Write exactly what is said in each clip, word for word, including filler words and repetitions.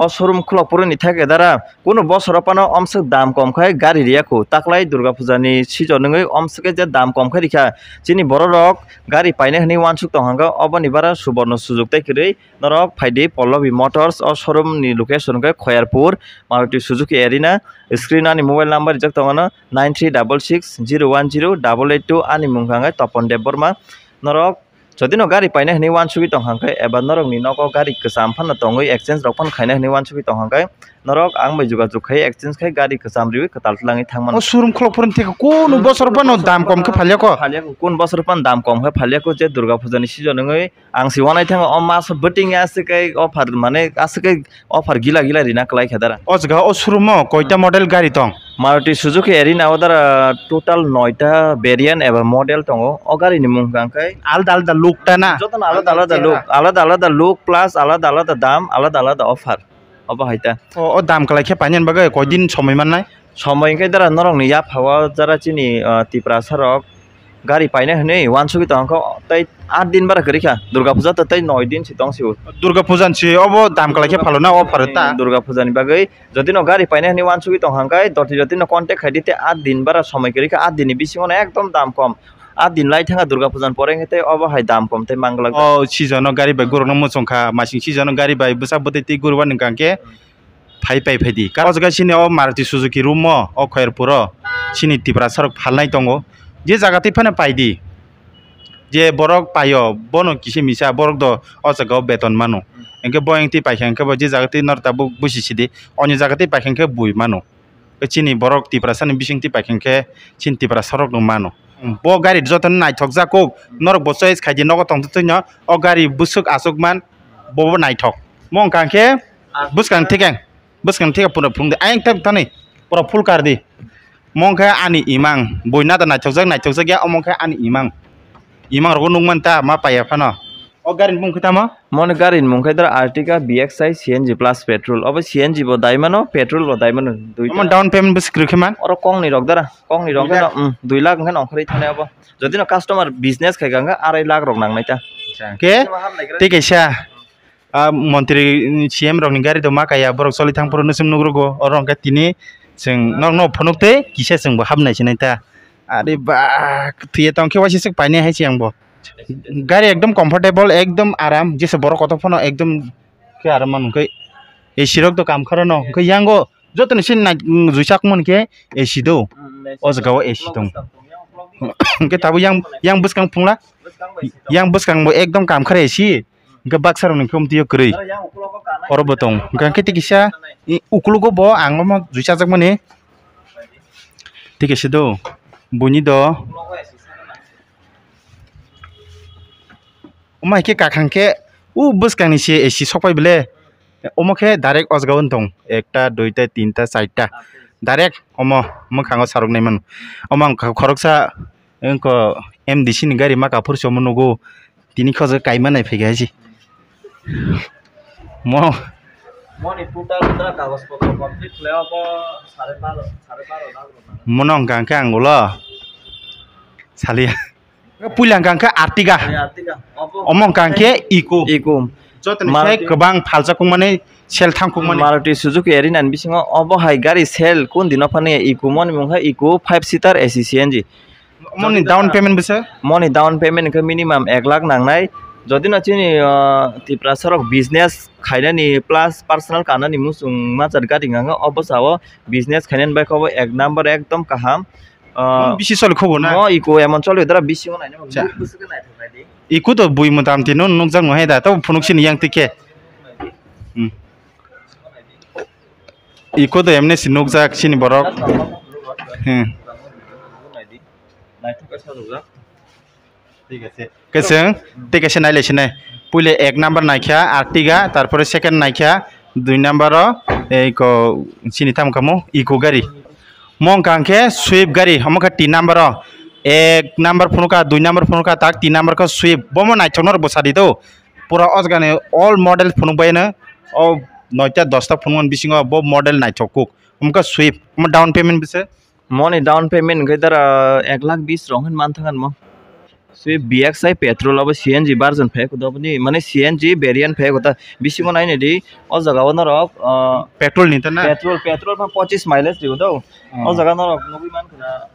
O showroom khulok phuru ni theke dara, kunu bosoro phano omswk dam kom khai gari riya khu, taklai Durga Puja ni season wngwi omswk khe je dam kom khai rikha. Chini borok rok gari painai hwnwi uansuk tong hwnkha, oboni bara suborno sujuk tei kwrwi norok phaidi Pallavi Motors o showroom ni location khe Khoyarpur, Maruti Suzuki Arena, screen ani mobile number rijak tongo nine three double six zero one zero double eight two, ani mung kha hwnkhe Topon Debbarma. Norok jodi no gari painai hwnwi uansugwi tong hwnkhe eba norokni nogo gari kwcham phano tongwi exchange rok phano khainai hwnwi uansugwi tong hwnkhe norok ang bai jogajog khai exchange khai gari kwcham riwi kwtal twlangwi thangmano. O showroom khulok phuru theke kunu bosor phano dam kom khe phalya kho? Phalya kho, kunu bosor phano dam kom khe phalya kho, je Durga Puja ni season wngwi ang si uanai thango, o maso bwtwing aswk khe offer, mane aswk khe offer gila gila rina kwlai kha dara. O jaga o showroom o koita model gari tong? Maruti Suzuki Arena o dara total noita variant eba model tongo. O gari ni mung hwnkha khe alda alda look ta na? Jotono alada alada look, alada alada look plus alada alada dam, alada alada offer. Obo hai ta. O, o dam kwlai khe painani bagwi koi din somoi mannai? Somoi hwnkhe dara norokni yapha o jara chini, ah, Tiprasa rok gari painai hwnwi uansugwi tongkha, tei aat din bara kwrwi kha, Durga Puja to tei noi din si tong sio. Durga Puja ni si obo dam kwlai khe phalo na offer ta? Durga Puja ni bagwi jodi no gari painai hwnwi uansugwi tong hwnkhe doti joti no contact khai di, tei aat din bara somoi kwrwi kha, aat din ni bisingo no ekdom dam kom. Aat din lai thangkha Durga Puja ni pore hwnkhe tei obo hai dam kom tei mang glak. O season o gari bai gurukno muchung kha, masing season o gari bai bwsa bwtwi twi gurubani hwnkha khe phai pai phai di. O jaga chini o Maruti Suzuki room o, o Khoyerpur o chini Tiprasa rok phalnai tongo. Je jaga twi phano pai di. Je borok paio, bono kisa misa borok do o jaga o beton mano. Hwnkhe bo yang twi paikha hwnkhe bo je jaga twi nor tabuk busi sidi, onyo jaga twi paikha hwnkhe bui mano. Chini borok Tiprasa ni bising twi paikha hwnkhe chini Tiprasa rok no mano. Bo gari joto no naithok jak kok, norok bo choice khai di, nogo tong twi no o gari bwswk achuk man, bo bo naithok. Mo wngkha hwnkhe bwskang thikang. Bwskang thika pura phung di. Ayang tak thani pura full kar di. Mo wngkha ani imang. Bui nata naithokjak, naithokjak ya, omo wngkha ani imang. Imang rogo nukman ta ma paiya phano. O gari ni mung khe tamo? Moni gari ni mung khe dara Ertiga B X I C N G plus petrol. Obo C N G bo dai mano, petrol bo dai mano. Duita. Omo down payment bwswk kwrwi khe man? Oro kong ni rok dara. Kong ni rok khe no, um, dui lakh wngkhe no ongkhorwi thani obo. Jodi no customer business khai kha wngkha arai lakh rok nang nai ta. Khe tei kaisa. Ah, montri, C M rokni gari do ma kaya, borok choli thang phuru nwswng nukrogo, oro hwnkhe tini chwng nokno phunuk tei kisa chwngbo hapnai sinai ta. Are ba, thwiya tongkhe waisa swk painai hai se ang bo. Gari ekdom comfortable, ekdom aram, jesa borok kotor phano ekdom khe aram manu hwnkhe A C rok do kam kharo no, hwnkhe yango joto ni sin nai, mm, juisak mon khe A C do. Mm, A C. O jaga o A C tong. Hwnkhe tabuk yang, yang bwskang phungla, yang bwskang bo ekdom kam kharo A C. Hwnkhe baksa rok ni khe omtwi o kwrwi. Oro bo tong. Hwnkhe tei kisa i-, ukologo bo ang omo juisajakmani. Tei kisa do. Buini do. Omo hai khe kakhang khe u bwskang ni se A C sok pai bele. Omo khe direct o jaga o tong. Ekta, duita, tinta, charta. Direct omo mwkhango sarok nai mano. Omo ang khoroksa wngkha M D C ni gari maka phuru se omo nugo. Tini khe o jaga kaima nai phaikha hai se. Mo. Moni total wngkha kagoj potro complete khlai o bo sare baro, sare baro lakh rok nang. Mono hwnkha hwnkhe ang ulo saliya. Puila hwnkha hwnkhe Ertiga. Ertiga. Obo. Omo hwnkha hwnkhe Eeco. Eeco. Jotoni Maruti. Sai kwbang phalsa kungmani sel thang kungmani. Maruti Suzuki Arena ni bisingo obo hai gari sel kun dino phani Eeco moni mungkha Eeco five seater A C C N G. Moni down payment bwsa? Moni down payment hwnkhe minimum ek lakh nangnai. Jodi no chini, ah, Tiprasa rok business khainani plus personal kanani muchung machar gari hwnka hwnkhe o bwsao business khainani bai khe obo ek number ekdom kaham. Ah, bisi choli khubo na? Mo Eeco emon choli dara bisi o naina. Cha. Bwswk khe naithok nai di. Eeco to bui mutam tino nukjak no hai da to phunuk sini yang tike. Hmm. Eeco do emne si nukjak chini borok. Hmm. Khe chwng tei kaisa nailai sinai. Puila ek number naikha Ertiga, tarpore second naikha dui number o ei ko chini tamo kamo Eeco gari. Mo wngkha hwnkhe Swift gari, omo khe tin number o. Ek number phunukha, dui number phunukha, tak tin number khe Swift. Bomo naithok norok bwsa di do. Pura o jaga ni all model phunuk bai no, o noita dosta phunukmani bisingo bo model naithok kuk. Omo khe Swift, omo down payment bwse? Moni down payment hwnkhe dara ek lakh bis rok hwn man thangkha mo. Swift B X I petrol abo C N G version phai kuda boni, mane C N G variant phai kuda. Bisingo nai nai di, o jaga o norok, ah, Petrol ni ta na? Petrol, petrol pha pochis mileage di do. Oh. O jaga norok nugui man khuna.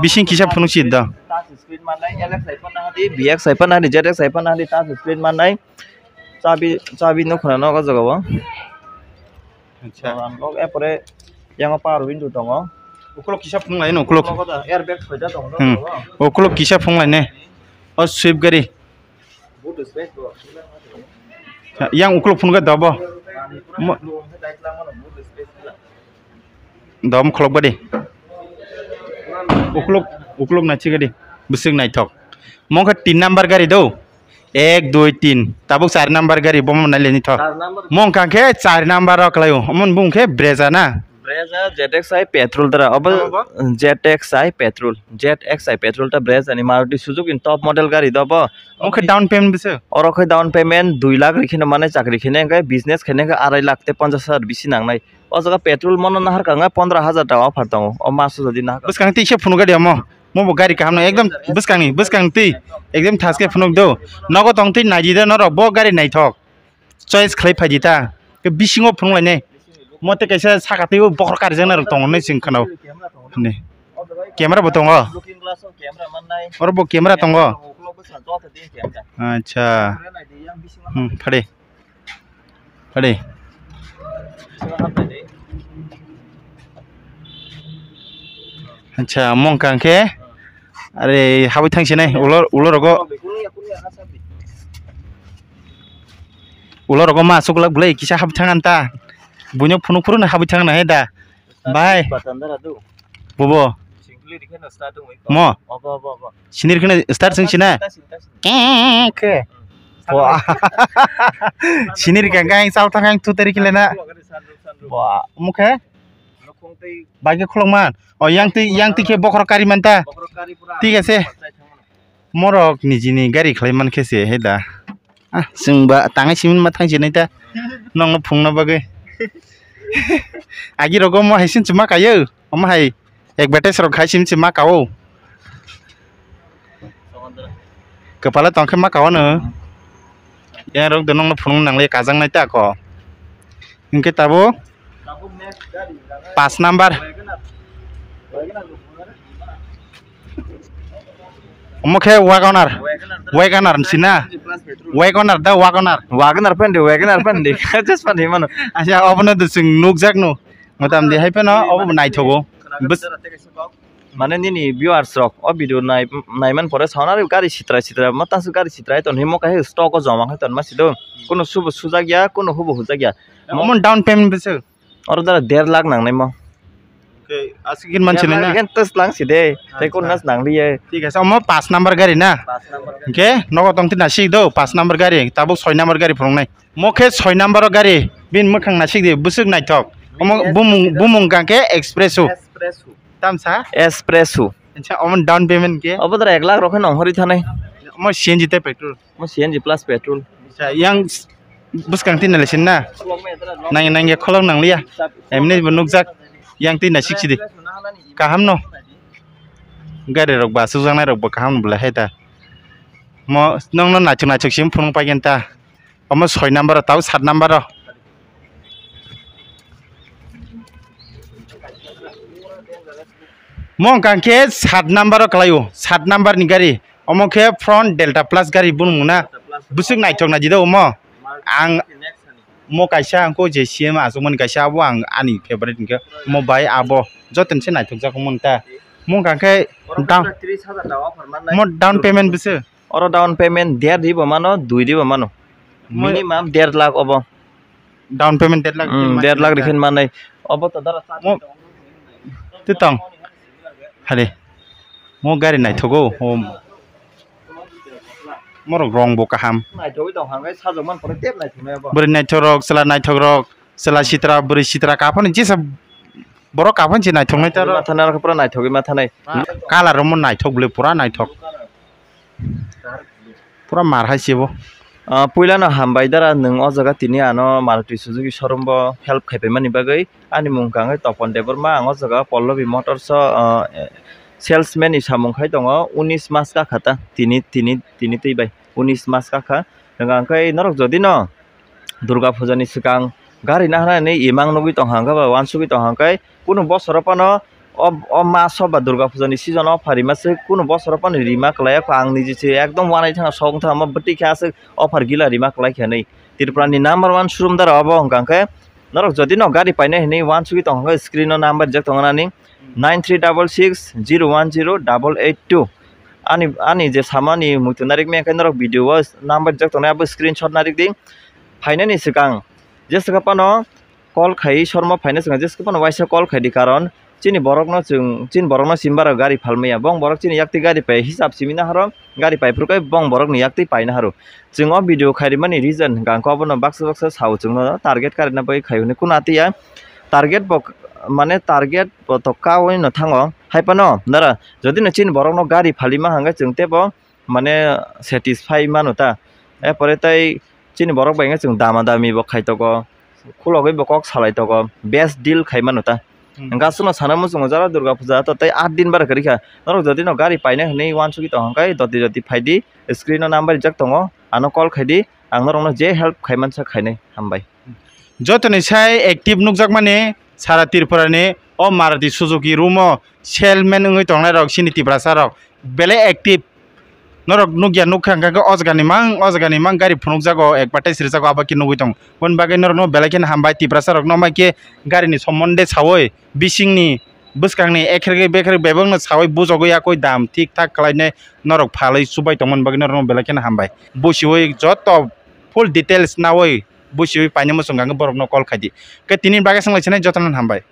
Bising kisa phunuk si da. Touch screen man nai, L X I pha na di, B X I pha na di, Z X I pha na di, touch screen man nai. Chabi, chabi nuk khuna no o jaga o. Acha. Ang kok, eh, pore yang power window tongo. Ukulok kisa phunuk lai no, ukulok. Ukulok da airbag soida tongo. Hmm. Ukulok kisa phunuk lai ne. O Swift gari. Boot space bo. Yang ukulok phunuk ga dobo. Mo- Dom khulok badi. Ukulok, ukulok na chigadi. Bising naithok. Mongkha tin number gari do. Ek, dui, tin. Tabuk char number gari bomo naileni thok. Char number. Mongkha khe char number rok khlaio. Mon bung khe Brezza na. Brezza Z X I petrol dara. Obo. Obo? Z X I petrol. Z X I petrol ta Brezza ni Maruti Suzuki ni top model gari do bo. Mongkha down payment bise. Oro khe down payment dui lakh rikhe no mane chakri khene khe business khene khe arai lakh te ponchash hajar bisi nangnai. O jaga petrol mono nahar kanga pondro hajar taka offer tongo. O maso jadi nahar. Bwskang twi se phunuk gadi omo. Mo bo gari kaham no ekdom bwskang ni, bwskang twi ekdom thaske phunuk do. Nogo tong twi naidi de norok bo gari naithok. Choice khlai phaidi ta. Ke bisingo phunuk lainai. Mo te kaisa saka twi bokhor kari jang narok tongo nai sing khano. Ni. Camera bo tongo. Oro bo camera tongo. Acha. Hmm, phade. Ade. Acha, mongkha khe. Are, habwi thang sinai, ulo, ulo rogo. Ulo rogo ma suklak bwlai, kisa habwi thang anta. Buino phunuk phuru na habwi thang na he da. Bai. Bobo. Mo. Sini rikhe start sing sina. Ke. Wah. Sini rikhe ang chal thang ang tu tari kile na. Wah, mukhe. Bai khe khulok man. O yang twi, yang twi khe bokhorok kari man ta. Thik ase. Morok nijini gari khlai man khe se he da. Ah, chwng ba tangai simin ma thang sinai ta. Nongno phungna bagwi. Agi rogo mo hai sin chuma kayo. Omo hai advertise rok khai sim chuma kao. Kwpala tong khe ma kao no. Yang rok de nongno phunung nang le kajang nai ta ko. Hingke tabo pas number. Omo khe Wagoner. Wagoner sina. Wagoner da Wagoner. Wagoner phan di, Wagoner phan di. Just phan di mano. Acha obono dusung nukjak no. Motam di hai phano obo naithogo. Bus- Mane nini viewers rok o video nai, naiman pore sauna gari sitra sitra ma tasu gari sitra ton himo kahe stock o joma khai ton ma sido. Kono subo sujak ya, kono hubo hujak ya. Omo down payment bese. Oro dara der lakh nang nai mo. Okay, asik gin manchilai na. Ken tas lang si de. Tei kon nas nang liye. Thik ase, omo pas number gari na. Pas number gari. Hingke nogo tong tin asik do, pas number gari, tabuk soi number gari phunuk nai. Mo khe soi number o gari, bin mwkhang nasik di, bwswk naithok. Omo bumung, bumung kang khe Espresso. Espresso. Tamsa? Espresso. Acha, omo down payment khe? Obo dara ek lakh rok khe nong hori thanai. Omo C N G tei petrol? Omo C N G plus petrol. Acha, yang s-, bwskang tin nalai sin na? Nang, nang ya kholok nang liya. Emni bo nukjak, yang tin nasik sidi. Kaham no? Gari rok ba, sujak nai rok bo kaham no bwlai hai ta. Mo, nong no naithok naithok sim phunuk pai gen ta. Omo soi number o, tao sat number o. Mo wngkha khe sat number o kwlaio, sat number ni gari. Omo khe front Delta Plus gari bumung na. Bwswk naithok naidi do omo. Ang mo kaisa ang ko je C M achukmani kaisa abo ang ani favorite hwnkhe. Mo bai abo joto ni se naithok jak omo ta. Mo wngkha khe down, mo down payment bwswk. Oro down payment der di bo mano, dui di bo mano. Mo- Minimum der lakh obo. Down payment der lakh Hmm, rikhin der lakh manai. Rikhin manai. Obo to dara Mo- Titong. Hade. Mo gari naithogo. Hom. Morok rong bo kaham. Naithogwi tong hangkhe sajokman pore tep naithoknai obo. Bwrwi naithok rok, chwla naithok rok, chwla sitra, bwrwi sitra kaphano jesa borok kaphano je naithoknai taro. Mathanai pura naithogwi mathanai. Colour omo naithok bwle pura naithok. Pura mar hai se bo. Ah, puila no hambai dara, nwng o jaga tini ano Maruti Suzuki showroom bo help khaipai mani bagwi. Ani mung kangkhe Topon Debbarma, ang o jaga Pallavi Motors o, ah, eh, salesman ni samung khai tongo, unis mas kakha ta, tini, tini, tini twi bai unis mas kakha. Hwnkha hwnkhe norok jodi no Durga Puja ni swkang gari nahana hinwi imang nugwi tongkha hwnkhe ba uansugwi tongkha hwnkhe kunu bosoro phano o, o maso ba Durga Puja ni season o pharima se kunu bosoro phano rima kwlai ya kho. Ang niji se ekdom uanaithang sok wngthang ma bwtwi khe aswk offer gila rima kwlai khe hinwi. Tripura ni number one showroom dara obo hwnkha hwnkhe norok jodi no gari paina hinwi uansugwi tongkha hwnkhe screen o number rijak tongo nani nine three double six zero one zero double eight two. Ani, ani je samani muitu narikmaya khe norok video o number rijak tongnai abo screenshot narikdi. Phainani swkang jesa khe phano call khai sormo phaina swkang jesa khe phano waisa call khaidi, karon chini borokno chwng, chini borokno chini bara gari phalmaya, bong borok chini yaktwi gari pai hisab simi naharo, gari pai phuru khe bong borokni yaktwi paina haro. Chwng o video kharimani reason hwnkha hwnkhe obono baksa baksa sao, chwngno target karina bagwi khai hwnwi kunu atiya target bo, mane target bo to kaui no thango hai phano nara jodi no chini borokno gari phalima hwnkhe chwng teibo mane satisfy mano ta. Erpore tei chini borok bai wngkha chwng dama dami bo khaitogo, khulogwi bo kok salaitogo, best deal khai mano ta. Hmm. Hwnkha aswkno sana muchungo jara Durga Puja to tei aat din bar kwrwi kha. Norok jodi no gari paina hinwi uansugwi tong hwnkhe doti doti phaidi, screen o number rijak tongo, ano call khaidi, ang norokno je help khai mansa khainai. Hambai. Jotoni sai active nukjakmani sara Tripura ni o Maruti Suzuki room o salesman wngwi tongnai rok chini Tiprasa rok belai active. Norok nukya nukha hwnkha khe o jaga ni mang, o jaga ni mang gari phunukjago, advertise rijago, abo khe nugwi tongo. Boni bagwi norokno belai kheno hambai, Tiprasa rokno mai khe gari ni somonde saui, bising ni, bwskang ni, ekhergwi bekhergwi bebak no saui bujogwi yakui dam thik thak khlainai norok phalwi chubai tongmani bagwi norokno belai kheno hambai. Busiui joto full details naui busiui paina muchung hwnkha khe borokno call khaidi. Khe tini bagwi swnglaisani jotono hambai.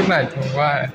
Naithok bai.